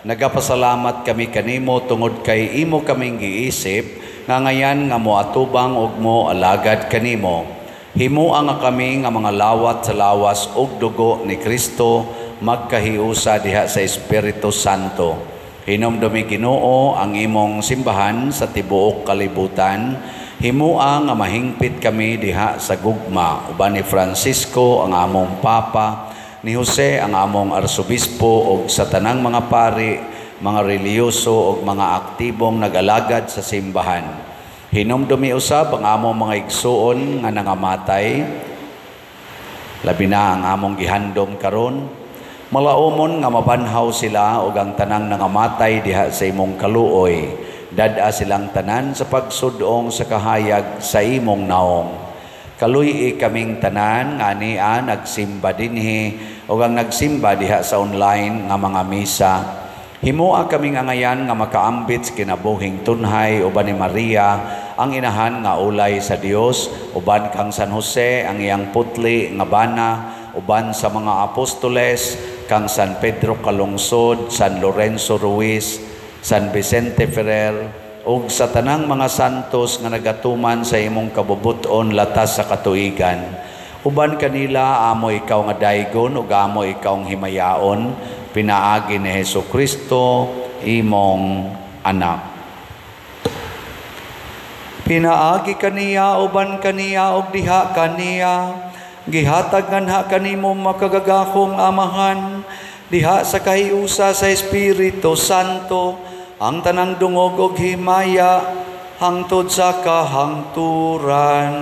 Nagapasalamat kami kanimo tungod kay imo kaming giisip nga ngayan nga moatubang ug mo alagad kanimo. Himoa nga kami nga mga lawat sa lawas ug dugo ni Kristo magkahiusa diha sa Espiritu Santo. Hinumdumi, Ginoo, ang imong simbahan sa tibuok kalibutan. Himoa nga mahingpit kami diha sa gugma uban ni Francisco ang among Papa, ni Jose ang among Arsobispo, ug sa tanang mga pari, mga relihiyoso ug mga aktibong nag-alagad sa simbahan. Hinumdumi usab ang among mga igsuon nga nangamatay, labi na ang among gihandom karon. Malaumon nga mabanhaw sila ug ang tanang nangamatay diha sa imong kaluoy. Dad-a silang tanan sa pagsudong sa kahayag sa imong naong. Kaluy-i kaming tanan nga ania nagsimba dinhi ug ang nagsimba diha sa online nga mga misa. Himoa kaming angayan nga makaambit sa kinabuhing tunhay uban ni Maria ang inahan nga ulay sa Dios, uban kang San Jose ang iyang putli nga bana, uban sa mga apostoles kang San Pedro Calungsod, San Lorenzo Ruiz, San Vicente Ferrer, ug sa tanang mga santos nga nagatuman sa imong kabubut-on latas sa katuigan. Uban kanila amo ikaw nga daygon ug amo ikaw ang himayaon, pinaagi ni Hesukristo imong anak. Pinaagi kaniya, uban kaniya, ug diha kaniya, gihatag nganha kanimo makagagahom Amahan, diha sa kahiusa sa Espiritu Santo, ang tanang dungog ug himaya hangtod sa kahangturan.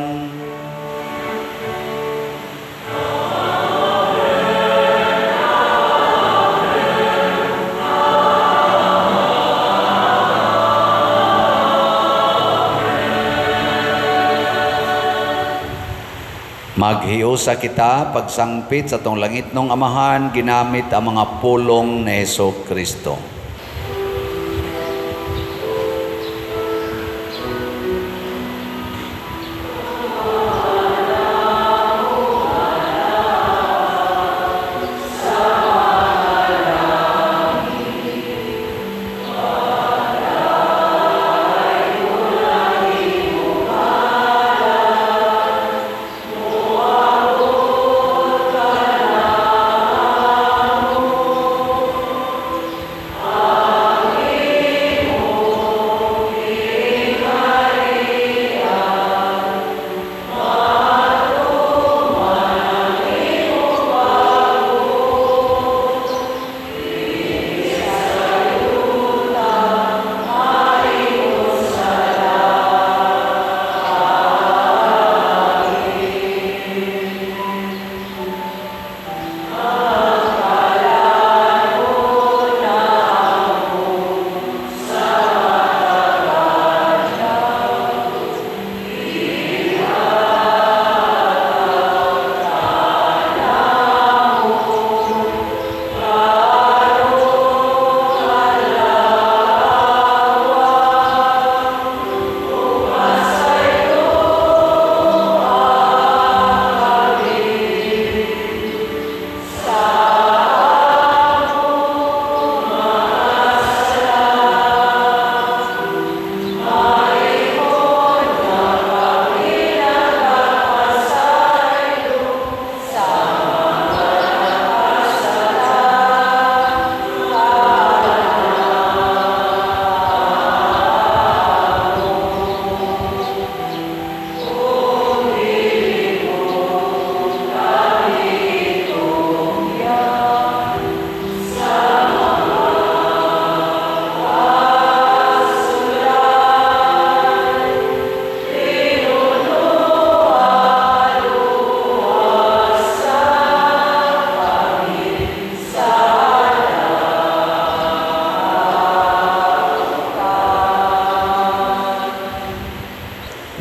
Maghiusa kita pagsangpit sa tong langitnong Amahan ginamit ang mga pulong ni Hesukristo.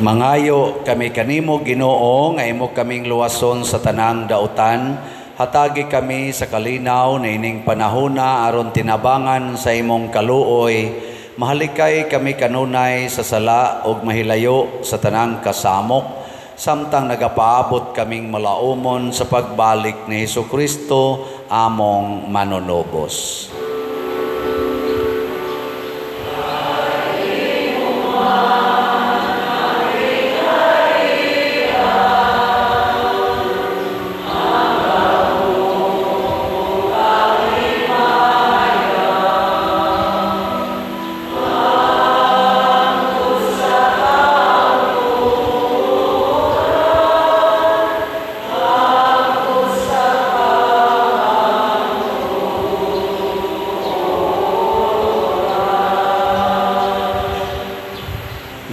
Mangayo kami kanimo, Ginoo, nga imo kaming luwason sa tanang dautan. Hatagi kami sa kalinaw na ining panahona aron tinabangan sa imong kaluoy. Mahalikay kami kanunay sa sala ug mahilayo sa tanang kasamok, samtang nagapaabot kaming malaumon sa pagbalik ni Hesukristo among manunubos.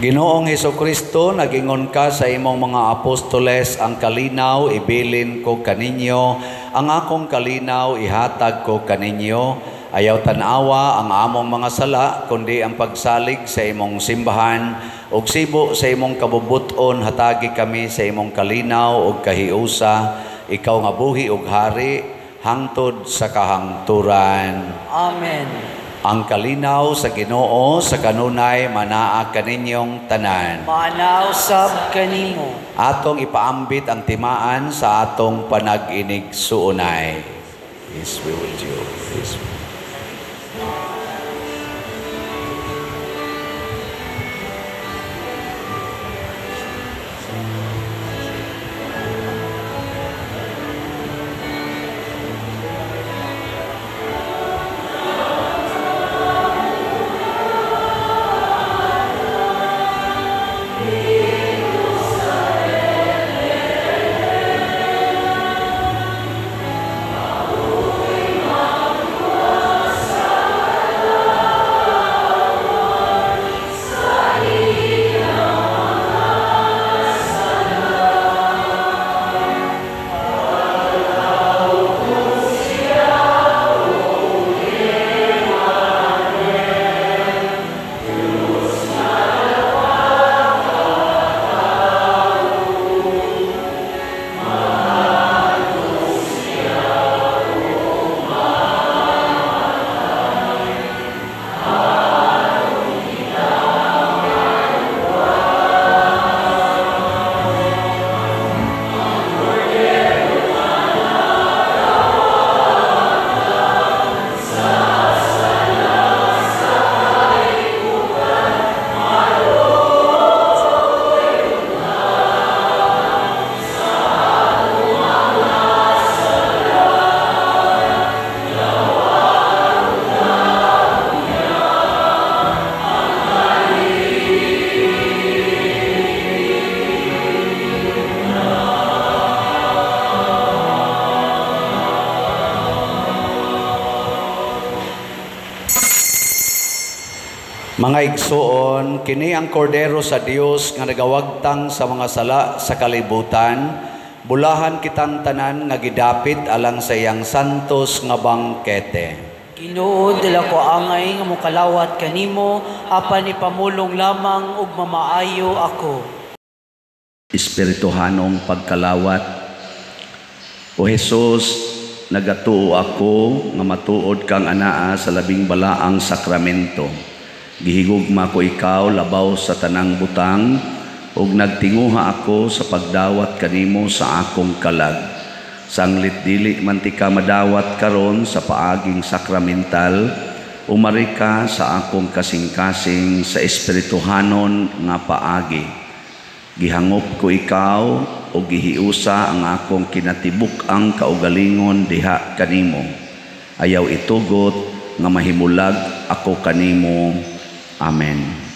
Ginoong Hesukristo, nagingon ka sa imong mga apostoles, ang kalinaw ibilin ko kaninyo, ang akong kalinaw ihatag ko kaninyo. Ayaw tan-awa ang among mga sala, kundi ang pagsalig sa imong simbahan, ug sibo sa imong kabubut-on, hatagi kami sa imong kalinaw ug kahiusa, ikaw nga buhi ug hari, hangtod sa kahangturan. Amen. Ang kalinaw sa Ginoo sa kanunay manaa kaninyong tanan. Maanaw sab kanimo. Atong ipaambit ang timaan sa atong panag-inig suunay. Peace be with you. Peace be. Mga igsoon, kini ang kordero sa Dios nga nagawagtang sa mga sala sa kalibutan. Bulahan kitang tanan nga gidapit alang sa iyang santos nga bangkete. Ginoo, dila ko angay nga mokalawat kanimo, apan ipamulong lamang ug mamaayo ako. Espirituhanong pagkalawat. O Jesus, nagatuo ako nga matuod kang anaa sa labing balaang sakramento. Gihigugma ko ikaw labaw sa tanang butang, ug nagtinguha ako sa pagdawat kanimo sa akong kalag. Sanglit dili man ti ka madawat karon sa paaging sakramental, umari ka sa akong kasing-kasing sa espirituhanon nga paagi. Gihangop ko ikaw ug gihiusa ang akong kinatibuk-ang kaugalingon diha kanimo. Ayaw itugot nga mahimulag ako kanimo. Amen.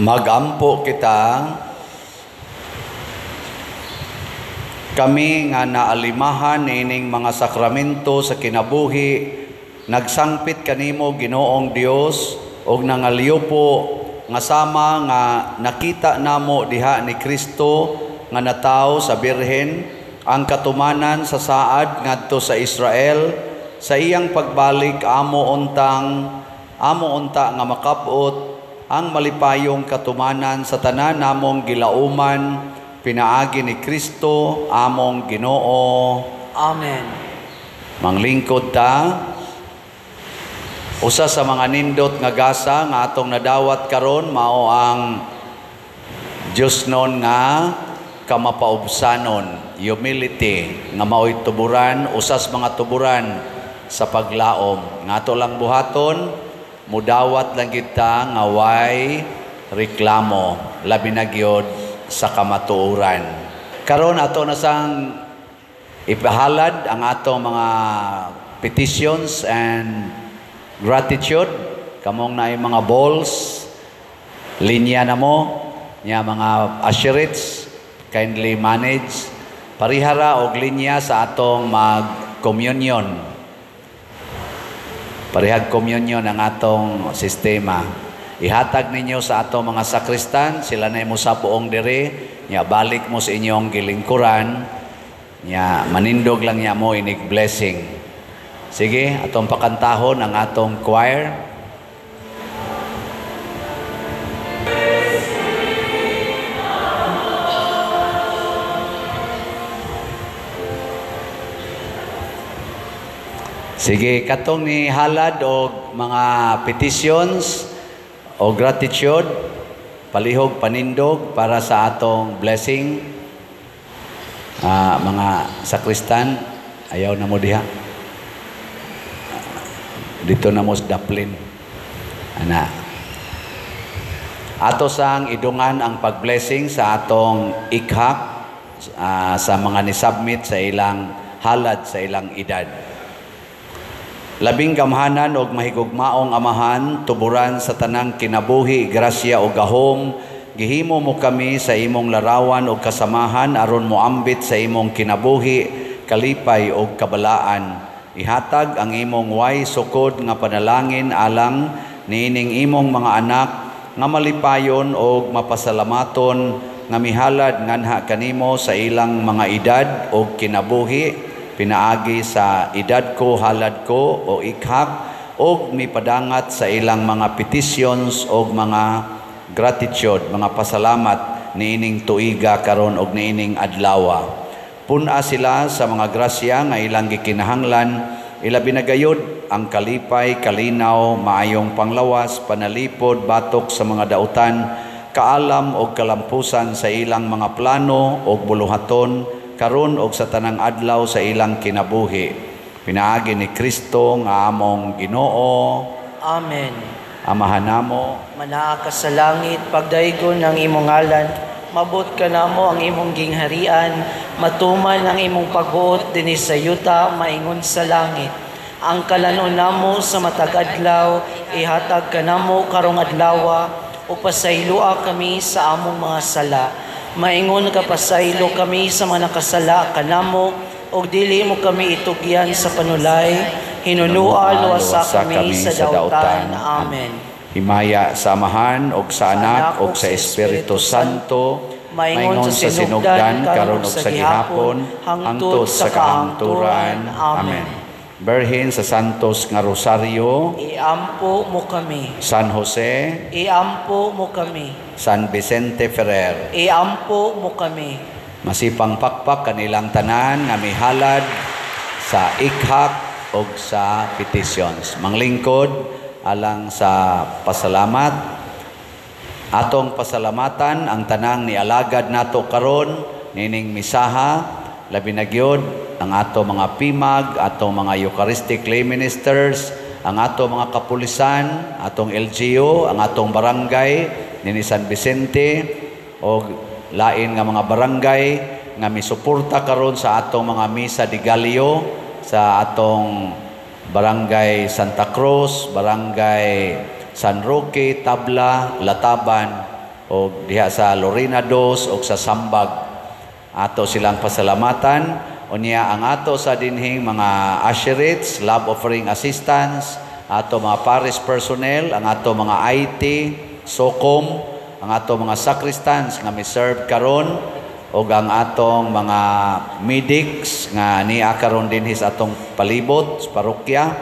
Magampo kita. Kami nga naalimahan niining mga sakramento sa kinabuhi, nagsangpit kanimo Ginoong Dios og nangalyupo nga sama nga nakita namo diha ni Kristo nga natawo sa Birhen ang katumanan sa saad ngadto sa Israel sa iyang pagbalik amo unta nga makab-ot ang malipayong katumanan sa tanan namong gilauman pinaagi ni Kristo among Ginoo. Amen. Manglingkod ta. Usa sa mga nindot nga gasa nga atong nadawat karon mao ang Diosnon nga kamapaubsanon, humility, nga mao'y tuburan, usa sa mga tuburan sa paglaom. Nga ato lang buhaton, mudawat lang kita nga way reklamo, labi na gyud sa kamatuoran. Karon ato na sang ipahalad ang atong mga petitions and gratitude. Kamong naay mga balls, linya na mo, nya mga assurance, kindly manage. Parihara og linya sa atong mag-communion. Parihag communion ang atong sistema. Ihatag ninyo sa atong mga sakristan, sila na mo sa buong diri, nya balik mo sa inyong gilingkuran, nya manindog lang nya mo inig blessing. Sige, atong pakantahon ang atong choir. Sige, katong ni halad og mga petitions o gratitude, palihog panindog para sa atong blessing. Mga sakristan, ayaw na mo diha. Dito na mo sa daplin. Ana. Ato sang idungan ang pagblessing sa atong ikhak sa mga nisubmit sa ilang halad sa ilang edad. Labing gamhanan og mahigugmaong amahan, tuburan sa tanang kinabuhi, grasya o gahom, gihimo mo kami sa imong larawan og kasamahan aron moambit sa imong kinabuhi, kalipay og kabalaan. Ihatag ang imong way sukod nga panalangin alang niining imong mga anak nga malipayon og mapasalamaton nga mihalad nganha kanimo sa ilang mga edad og kinabuhi, pinaagi sa edad ko, halad ko o ikhak, og mipadangat sa ilang mga petitions og mga gratitude, mga pasalamat niining tuiga karon og niining adlawa. Pun-a sila sa mga grasya nga ilang gikinahanglan, ilabi na gayud ang kalipay, kalinaw, maayong panglawas, panalipod, batok sa mga dautan, kaalam og kalampusan sa ilang mga plano og buluhaton karon og sa tanang adlaw sa ilang kinabuhi. Pinaagi ni Kristo nga among Ginoo. Amen. Amahan namo, manaa ka sa langit, pagdaygon ang imong ngalan, mabot ka namo ang imong gingharian, matuman ang imong pagbuot dinhi sa yuta maingon sa langit. Ang kalanon namo sa matag adlaw, ihatag kanamo karong adlawa, ug pasayloa kami sa among mga sala. Maingon ka pasaylo kami sa mga nakasala kanamo, ug dili mo kami itugyan sa panulay, hinunua luwasa kami sa dautan. Amen. Himaya sa Amahan og sa Anak og sa Espiritu Santo, maingon sa sinugdan karon ug sa gihapon, hangtod sa kahangturan. Amen. Berhin sa Santos nga Rosario, iampo mo kami. San Jose, iampo mo kami. San Vicente Ferrer, iampo mo kami. Masipang pakpak kanilang tanan nga mihalad sa ikhak og sa petitions. Manglingkod alang sa pasalamat. Atong pasalamatan ang tanang nialagad nato karon nining misaha, labi na gyud ang ato mga pimag, atong mga Eucharistic lay ministers, ang ato mga kapulisan, atong LGU, ang atong barangay nini San Vicente og lain nga mga barangay nga misuporta karon sa atong mga misa de Gallo sa atong barangay Santa Cruz, barangay San Roque, Tabla, Lataban. og diha sa Lorena 2 og sa Sambag. Ato silang pasalamatan. Unya ang ato sa dinhing mga usherates, love offering assistants, ato mga parish personnel, ang ato mga IT, SOCOM, ang ato mga sacristans nga mi-serve karon, ug ang atong mga medics nga niya karon dinhi sa atong palibot sa parokya,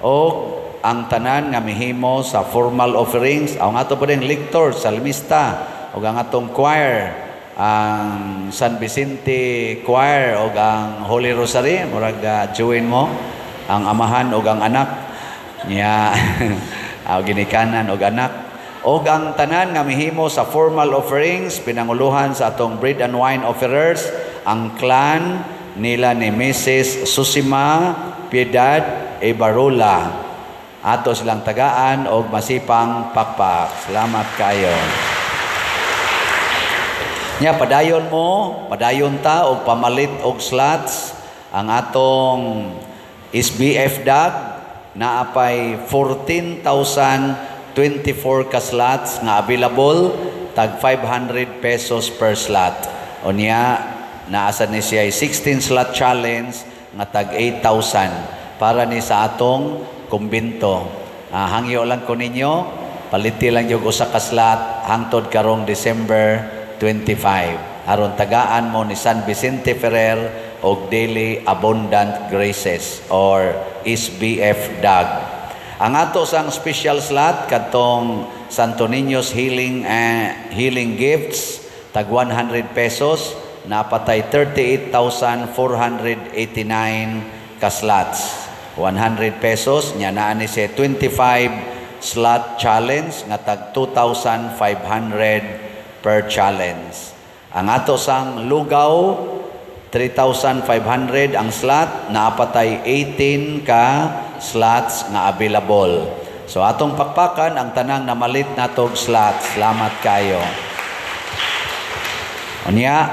ug ang tanan nga mihimo sa formal offerings, ang ato pa din lector, salmista, ug ang atong choir, ang San Vicente Choir ug ang Holy Rosary, murag join mo ang amahan ug ang anak niya, ginikanan ug anak, ug ang tanan nga mihimo sa formal offerings, pinanguluhan sa atong bread and wine offerers, ang clan nila ni Mrs. Susima Piedad Ebarola. Ato silang tagaan og masipang pakpak. Salamat kayo. Nya padayon mo, padayon ta og pamalit og slots. Ang atong SBF DAG naapay 14,024 ka slots nga available, tag 500 pesos per slot. Unya naa sa ni siya 16 slot challenge nga tag 8,000 para ni sa atong kumbento. Hangyo lang ko ninyo, paliti lang yung usa ka slot hangtod karong December 25. Aron tagaan mo ni San Vicente Ferrer og Daily Abundant Graces or SBF DAG. Ang ato sang special slot kadtong Santo Niño's Healing Gifts, tag 100 pesos, napatay 38,489 ka slots. 100 pesos nya naa ni siya 25 slot challenge nga tag 2,500 per challenge. Ang ato sang lugaw, 3,500 ang slot, naapatay 18 ka slots nga available. So atong pakpakan ang tanang namalit natog slots. Salamat kayo. Unya,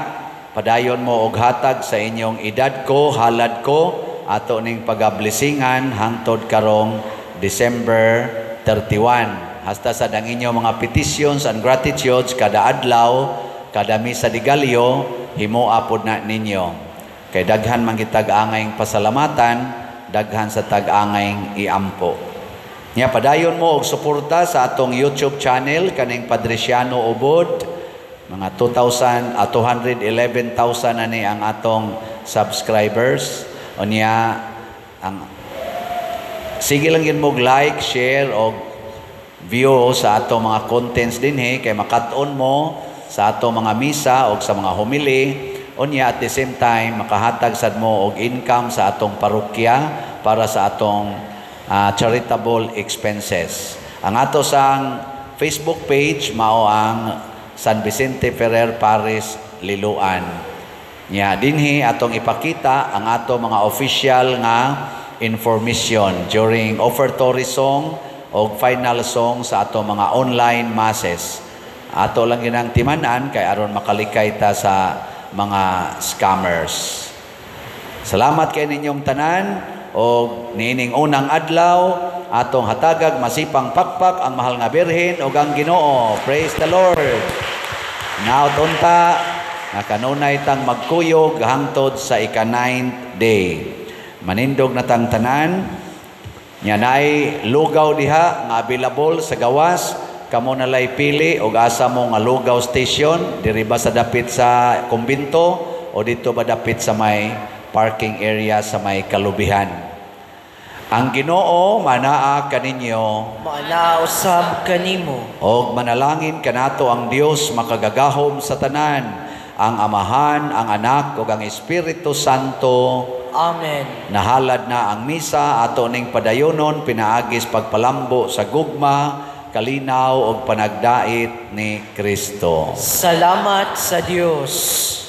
padayon mo og hatag sa inyong edad ko, halad ko, ato ning pagablesingan hangtod karong December 31. Hasta sa dang inyong mga petitions and gratitudes kada adlaw, kada misa de Gallo, himoa pod na ninyo. Kay daghan man kitag angayng pasalamatan, daghan sa tag-angayng iampo. Nya padayon mo og suporta sa atong YouTube channel kaning Padriciano Ubod. Mga 2,000 211,000 na ni ang atong subscribers. Unya ang sige lang yun mo like, share og view sa atong mga contents dinhi kay makat-on mo sa atong mga misa og sa mga homily. Unya at the same time makahatag sad mo og income sa atong parokya para sa atong charitable expenses. Ang ato sang Facebook page mao ang San Vicente Ferrer Parish Liloan. Nya dinhi atong ipakita ang ato mga official nga information during offertory song o final song sa ato mga online masses. Ato lang ginang timan-an kay aron makalikay ta sa mga scammers. Salamat kay ninyong tanan og niining unang adlaw atong hatagag masipang pakpak ang mahal nga Birhen ug ang Ginoo. Praise the Lord. Now unta nga kanunay tang magkuyog hangtod sa ika-9th day. Manindog na tang tanan. Nya naay lugaw diha nga available sa gawas, kamo nalay pili og asa mo nga lugaw station, diri ba sa dapit sa kumbinto o dito ba dapit sa may parking area sa may kalubihan. Ang Ginoo manaa kaninyo, Maanaa usab kanimo. Og manalangin kanato ang Dios makagagahom sa tanan, ang Amahan, ang Anak ug ang Espiritu Santo. Amen. Nahalad na ang misa ato ning padayonon pinaagis pagpalambo sa gugma, kalinaw ug panagdait ni Kristo. Salamat sa Dios.